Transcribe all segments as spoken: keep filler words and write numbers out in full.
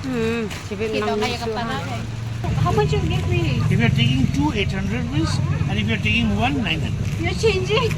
Hmm, sibit. How much you give me? If you're taking two, eight hundred rupees, and if you're taking one, nine hundred. You're changing.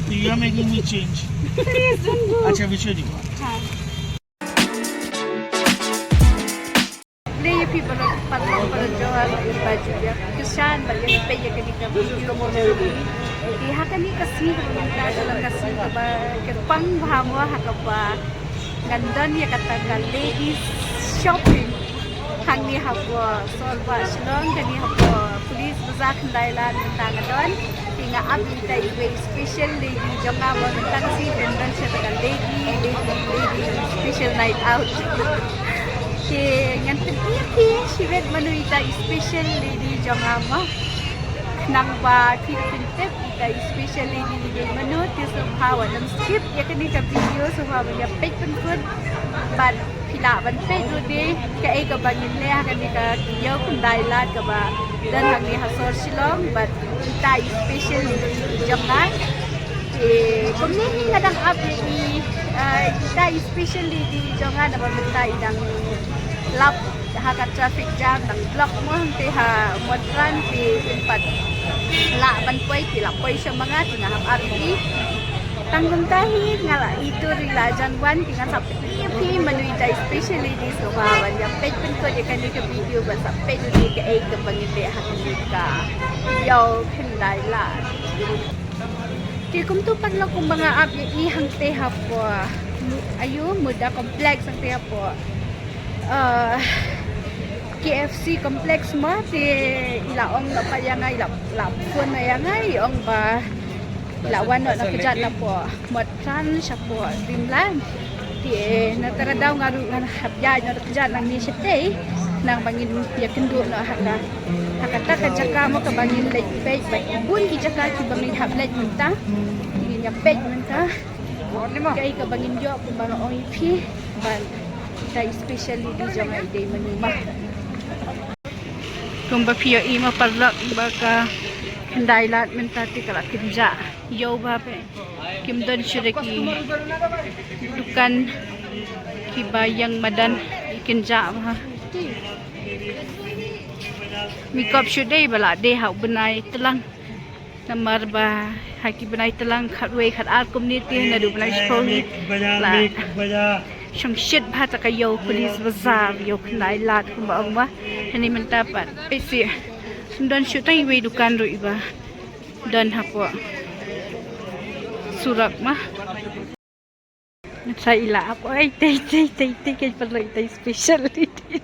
You are making me change. Please don't go. Acha, which way do you want? Hi. Lei phi para para para Johor ba ju ïa kyrshan ba ïa peit ïa kane ka video. Te ha kane ka sngi ba mynta ka long ka sngi kaba kyrpang bha mo ha kaba ngan don ïa kata ka ladies shopping hangne hapoh Sorbah Shillong, kane hapoh Police Bazaar Khyndai Lad mynta nga don. Te nga ap ïa ita i wei special lady jong nga ba mynta ka sngi pynban sha ka lady, lady, lady special night out. Te ngan pyntip ïa phi shibit mano ita i special lady jong nga mo. Khnang ba phi pyntip ita i special lady i dei mano, te sngewbha wat nym skip ïa kane ka video, sngewbha ban ïa peit pynkut bad phi lah ban peit ruh de kaei kaba ngin leh ha kane ka ïew Khyndai Lad kaba don hangne ha sor Shillong bad ita i special lady jong nga. Te kumne hi nga dang ap ïa i, eh, ita i special lady jong nga namar mynta i dang lap ha ka traffic jam, dang block mo hangte ha Motran, te ym pat lah ban poi, te la poi sha ma nga, te nga hap ap ïa i. Tang kumta hi nga la, i tur i la jan wan, te ngan sa pyni ïa phi mano ita i special lady, sngewbha ban ïa peit pynkut ïa kane ka video bad sa peit ruh ïa kaei kaba ngin leh ha kane ka ïew Khyndai Lad. Te kumtu paralok kumba nga ap ïa i hangte hapoh, mu-, aïu, Muda Complex hangte hapoh, ah, K F C Complex mo, te i la ong noh pat ïa nga, i la, la phone noh ïa nga, i ong ba i la wan noh na kjat napoh Motran shapoh Dreamland. Te na kata ka daw nga ruh ngan hap ïaid noh da kjat nangne shatei, khnang ba ngin ïakynduh noh ha ka, ha kata ka jaka mo kaba ngin leit peit bad bun ki jaka kiba ngin hap leit mynta. Ngin ïa peit mynta kaei kaba ngin ïoh kumba nga ong ïa phi, bad ita i special lady jong nga i dei mano mo. Kumba phi ïohi mo paralok ba ka Khyndai Lad mynta te ka la kynjah ïew bha peit. Kim don shuh de ki dukan kiba ïeng madan, i kynjah bha. Mi kop shuh de ba la dei ha u bnai tlang. Namar ba ha ki bnai tlang khatwei khatar kumne te naduh bnai shiphew hi la shongshit bha ta ka ïew Police Bazaar, ïew Khyndai Lad kumba ong ba. Hangne mynta pat peit seh, ym don shuh tang iwei dukan ruh iba don hapoh surok mo. Mynta i la ap, oi, tei, tei, tei, tei, keiñ paralok, tei special, tei, tei.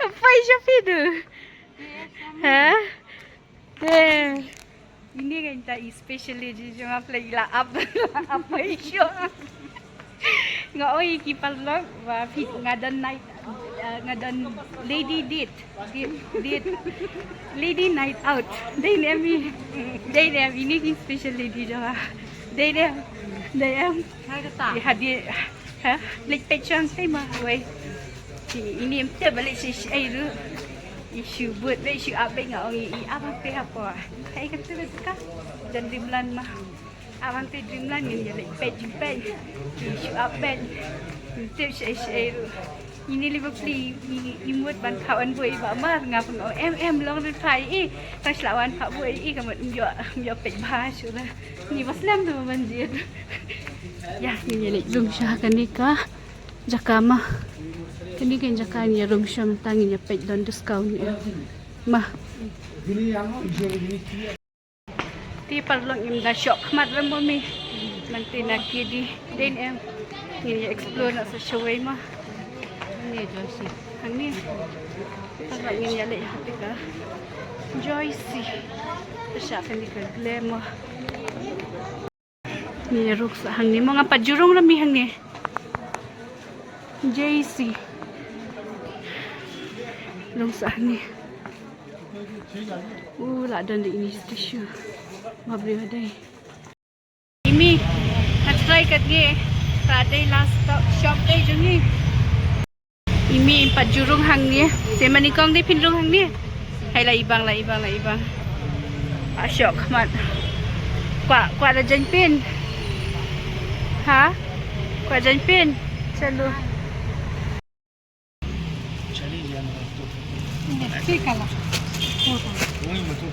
Apa i sha phi tu? Ha? Te ine keiñ ta i special lady jong nga, phi la ap, la ap i sha. Nga ong ïa ki paralok ba phi, nga don night, eh, nga don lady date. Date, date. Lady night out. Dei ne em i. Dei ne em, ine ki special lady jong nga. Dei ne em. Dei em. Hai kata. Ïa hadien. Ha? Leit peit shang sai ma wei. Ine em te ba leit shi shi ai ruh. I shu bud, leit shu ap beit, nga ong i ap ha phi hapoh. Hai kata ka. Jan Dreamland ma. Ap hangtei Dreamland ngin ïa leit peit jingpeit. Ki shu ap beit. Ngim tip shaei shaei ruh. Ine lei ba pli i, i mut ban phah wan buh i Bah Mar, nga pyn-, em em long rit phah i. Tang shu la wan phah buh i ka mut ym ïoh, ym ïoh peit bha shuh la. Ni ba slem tu ban jied. Ïa ngin ïa leit rung sha kane ka jaka ma. Kane ka jaka ngin ïa rung sha mynta, ngin ïa peit don discount ïa ma. Te paralok ngim da shoh khmat re mo mi. Nangta na ki dei, dei ne em. Ngin ïa explore noh sa shawei mo. Hangne Joyce. Hangne. Paralok ngin ïa leit ha te ka Joyce. Te sha kane ka Glamour. Ngin ïa rung sa hangne mo, nga pat ju rung re mi hangne. Joyce. Rung sa hangne. U la don de ine shisha. Ma briew dei. Imi, nga try kat ngi. Ka dei last stop shop dei jong ngi. Imi, im pat ju rung hangne. Te mani kong dei phin rung hangne. Hai la ibang, la ibang, la ibang. Ah, shoh khmat. Kwah, kwah da jaiñ phin. Ha? Ka jan pin. Chalo.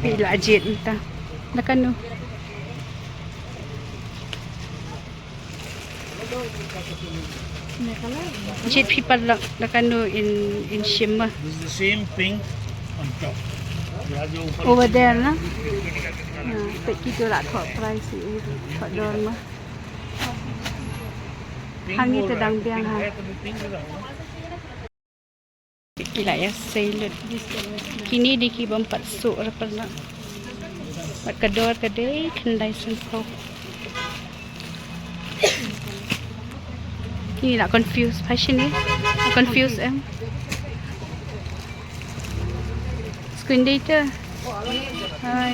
Phi la jied mynta. Da kano? Jied phi paralok, da kano in, in shim ma? This is the same pink on top. Over there, na? Ah, peit kito la thoh price, thoh dor ma. Hangne te dang biang ha. Ki la ïa sei lut. Kine dei ki bym pat suk re paralok. Bad ka dor ka dei khyndai sanphew. Kine la confuse, phai shane. Confuse em. Screen dei te. Hai.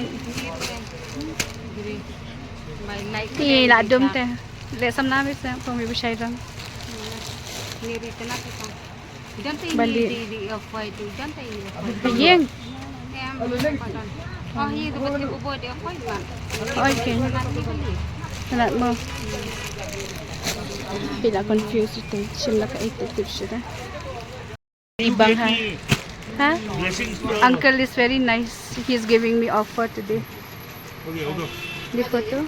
Kine la dum te. Leh samla beit sa, pom iba shai dang. Bali. Ïeng. Okay. Lat mo. Phi la confuse ito. Shim la ka ito tip shuda. Ibang ha. Ha? Uncle is very nice. He's giving me offer today. The photo.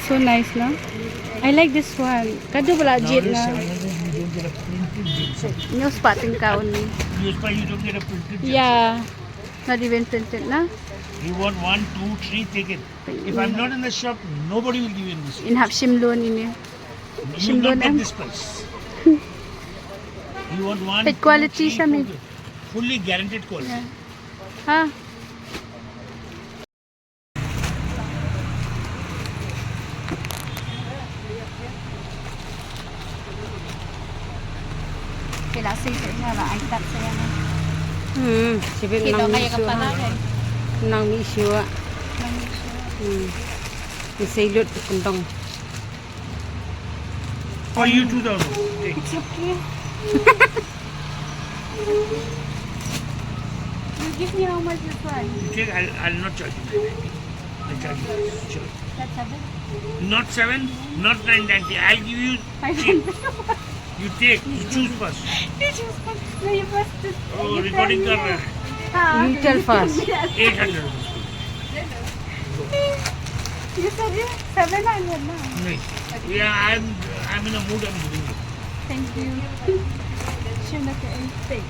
So nice, no? I like this one. Kadu bala jit na. Newspaper tingka only. Newspaper, you don't get a printed. Yeah. Not even printed, na? You want one, two, three, take it. If I'm not in the shop, nobody will give you in this. In hap shim lun ini. You will not get this price. You want one, two, quality, three, four, five. Fully guaranteed quality. Yeah. Ha. Phi la sei te nga la ai tat sa ïa nga. Hmm, sibit nang mi shuwa. Nang mi shuwa. Nang mi shuwa. Hmm. Ni sei lut kentong. For you, two thousand. Take. It's okay. You give me how much this one? You take, I'll, I'll not charge you nine ninety. I'll charge you. Sure. That's seven. Not seven, not nine ninety. I'll give you cheap. Five hundred. You take, you choose first. You choose first. No, you first. Oh, you tell recording me. Kar raha hai. Haan. You tell first. Eight hundred. You said it seven hundred, no? Nahi. Yeah, I'm, I'm in a mood, I'm giving you. Thank you. Shim da ka ei.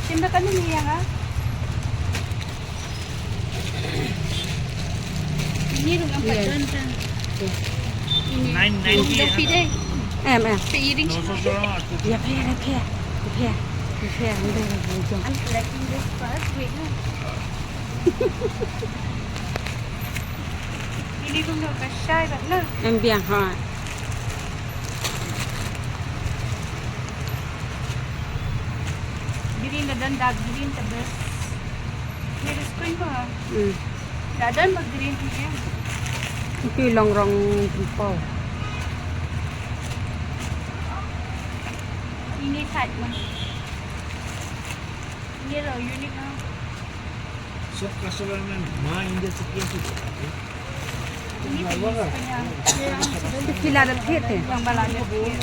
Shim da ka ni ïa nga. Ini ruh nampak. Yes. Ini. Nine ninety. Em, em. Seiring. No, so, so, no. Ïa pher, ïa pher. Ïa pher. Ïa pher. I'm collecting this first. Wait, no. Ini ruh nampak shai bad na. Em biang ha. Green da don dark green te best. Ni da screen ba. Hmm. Da don ba green ni em. Itu long rong pau. Ini tight ma. Ini lo unique ha. Sob customer mein ma India se kiya se. Ini pink kanya. Itu kila da thied te. Yang bala da thied.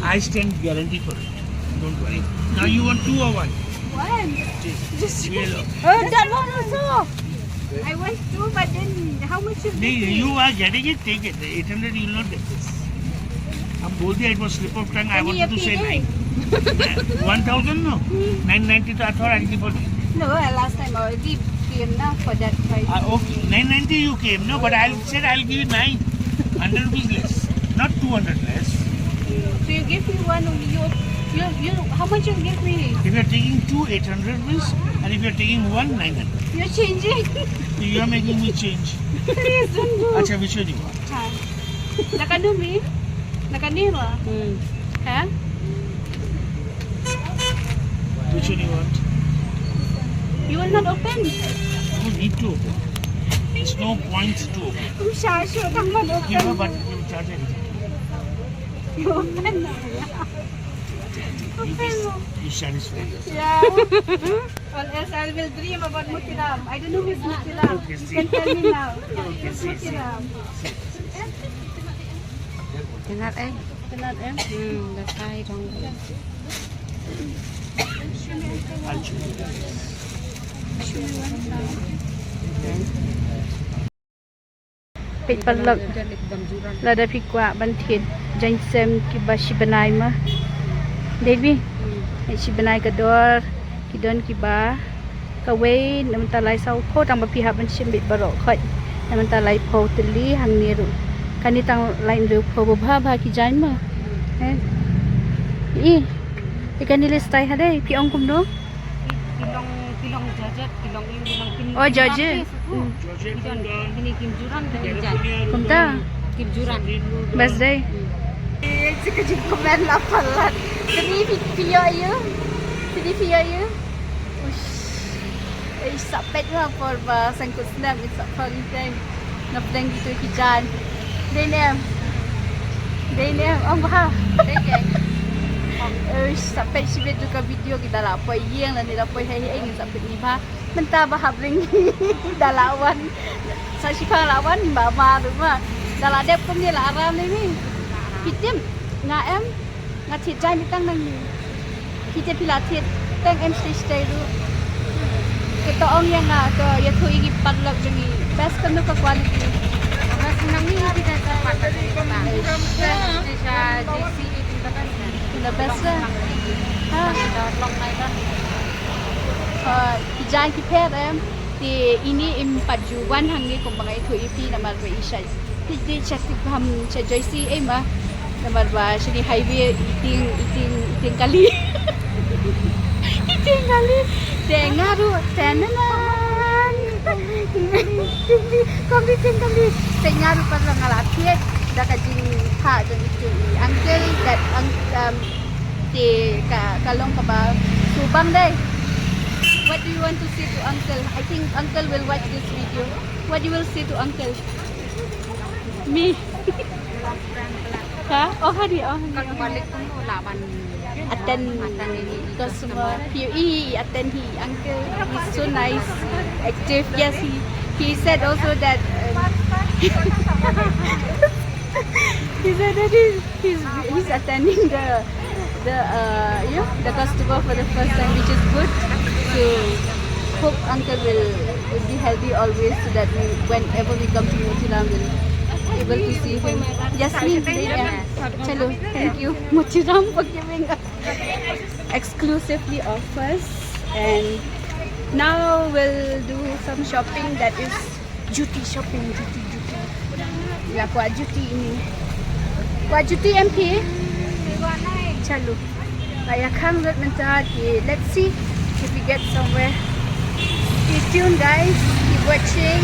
I stand guarantee for it. Don't worry. Now you want two or one? One. Just, just. Oh, that one also. I want two, but then how much is this? You are getting it, take it. Eight hundred, you will not get this. अब बोल दिया, it was slip of tongue. I wanted to say nine. One thousand, no? Nine ninety तो I thought I'll give for nine. No, uh, last time already came now for that price. Uh, okay, nine ninety you came, no? But I said I'll give you nine hundred rupees less, not two hundred less. So you give me one only. You, you, you. How much you give me? If you're taking two, eight hundred rupees, and if you're taking one, nine hundred. You're changing. You are making me change. Please don't go. अच्छा, which one you want? हाँ। Naka dumi? Naka nira? Hmm. Huh? Which one you want? You will not open? No need to open. There's no point to open. Sure, sure, come on, open. You know, but you charge anything. You open now. Ishan is famous. Yeah. Or else I will dream about Motiram. I don't know who is Motiram. You can tell me now. Who is Motiram? Tynat eh. Tynat eh. Hmm, da sai dong. Peit paralok. Lada phi kwah ban thied jaiñsem kiba shi bnai ma. Dei bi. Shi bnai ka dor ki don kiba kawei na mynta lai saw phew, tang ba phi hap ban shim beit baroh khoit. Na mynta lai phew tylli hangne ruh. Kane tang lai hynriew phew ba bha bha ki jaiñ ma. Eh. I. I kane list tai ha dei phi ong kumno? Ki long, ki long jajet, ki long ing, ki long kim. Oh, jajet. Hmm. Ki don, kine kim juran, kine jait. Kumta? Kim juran. Best dei. Hmm. Eh, sa ka jingkmen la palat. Kine phi, phi ïoh ïa u? Kine phi ïoh ïa u? Uish. Eh, sa peit la por ba sangkut snap, sa pang teng. Na pdeng kito ki jaiñ. Dei ne em? Dei ne em? Ong bha. Dei ke? Uish, sa peit shibit ruh ka video ki da la poi ïing lane da poi hei hei, ngin sa peit ni bha. Mynta ba hap ring da la wan. Sa shipang la wan ba ma ruh ma. Da la dep kumne la aram ne mi. Phi tip nga em? Nga thied jaiñ tang nangne. Phi te phi la thied tang em stage stage ruh. Te to ong ïa nga, to ïathuh ïa ki paralok jong ngi. Best kumno ka quality? Best nangne ki da sa pat. Eish. Stage, ah, J C E the best. The best, eh? Ha? Long nai da. Ah, ki jaiñ ki pher em. Te ine im pat ju wan hangne kumba nga ïathuh ïa phi namar ba i sha. Phi te sha Tikham sha Joyce ei ma. Namar ba shane highway i tieng, i tieng, i tieng kali. I tieng kali. Te nga ruh te na na. Kong di tieng kali. Te nga ruh pat la nga la thied da ka jingthoh jong itu i uncle that un-, um, te ka, ka long kaba subang dei. What do you want to say to uncle? I think uncle will watch this video. What you will say to uncle? Me. Ha? Oh, hari, oh, hari. Attend customer. He, he attend, he uncle. He's so nice, active. Yes, he, he said also that, um, he said that he He's, he's attending the, the, uh, you know, the customer for the first time, which is good. So, hope uncle will, will be healthy always, so that we, whenever we come to Motiram, we'll able to see him. Yasmin, yeah. Chalo, thank you, Motiram, for giving us exclusively offers. And now we'll do some shopping that is Juti shopping, juti, juti. La kwah juti ini. Kwah juti M P? Chalo. Ba ïa khang lut mynta te, let's see if we get somewhere. Stay tuned, guys. Keep watching.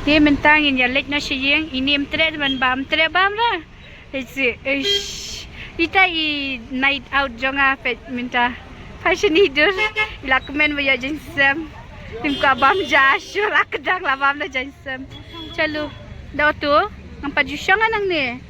Te mynta ngin ïa leit noh sha ïing, ini ym treh ban bam, treh bam ra. Eish, eish. Ita i night out jong nga peit mynta. Fashion hidur. I la kmen ba ïoh jaiñsem. Ym kwah bam ja shuh, la kdang la bam da jaiñsem. Chalo. Da tu ngam pat ju shong nangne.